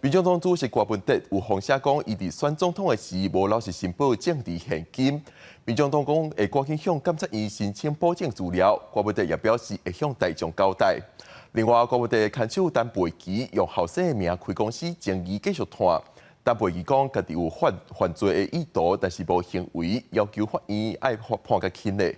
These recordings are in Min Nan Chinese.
民眾黨主席郭文哲有放聲講，伊佇選總統的時無老實申報政治獻金。民眾黨講會趕緊向監察院申請補正資料。郭文哲也表示會向大眾交代。另外，郭文哲牽手陳培琦用後生的名開公司，爭議繼續拖。陳培琦講家己有犯犯罪的意圖，但是無行為，要求法院愛判較輕的。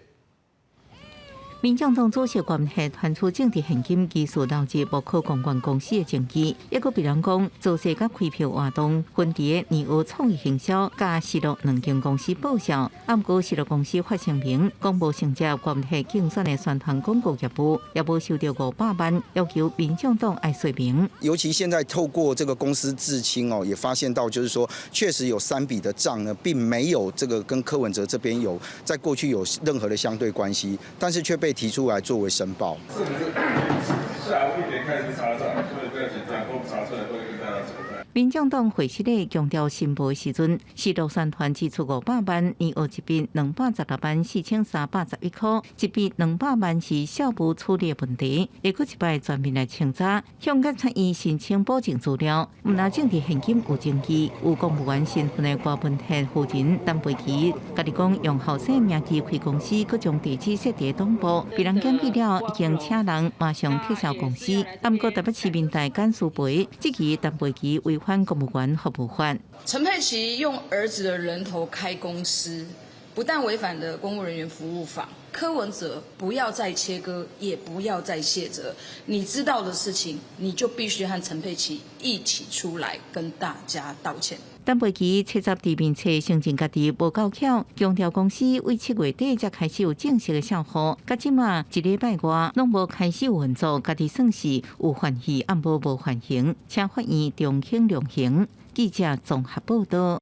民眾黨主席郭文哲傳出政治獻金技術流入無可公關公司的證據，抑閣被人講造勢佮開票活動分佇年奧創意行銷佮時樂兩間公司報銷，毋過時樂公司發聲明講無承接郭文哲競選的宣傳廣告業務，也無收著500萬，要求民眾黨愛說明。尤其現在透過這個公司自清哦，也發現到就是說，確實有三筆的賬呢，並沒有這個跟柯文哲這邊有在過去有任何的相對關係，但是卻被提出來作為申報。是不是下午1點開始查賬，所以不要緊張，都查出來會跟大家交代。民眾黨會室內強調申報的時陣，時樂宣傳支出500萬，年後一筆2,164,311塊，一筆200萬是校務處理的問題，會閣一擺全面來清查，向檢察院申請補正資料。毋但政治獻金有證據，有公務員身份的郭文哲夫人陳培琦，家己講用後生名義開公司，閣將地址設佇東部，被人檢舉了，已經請人馬上撤銷公司。毋過台北市民代簡舒培質疑陳培琦違反公務員服務法。陳佩琪用兒子的人頭開公司，不但違反了公務人員服務法，柯文哲不要再切割，也不要再卸責。你知道的事情，你就必須和陳佩琪一起出來跟大家道歉。陳培琦切實佇面冊承認家己無夠巧，強調公司為7月底才開始有正式的銷戶，到這馬一禮拜外攏無開始運作，家己算是有犯戲，毋過無犯行，請法院從輕量刑。記者綜合報道。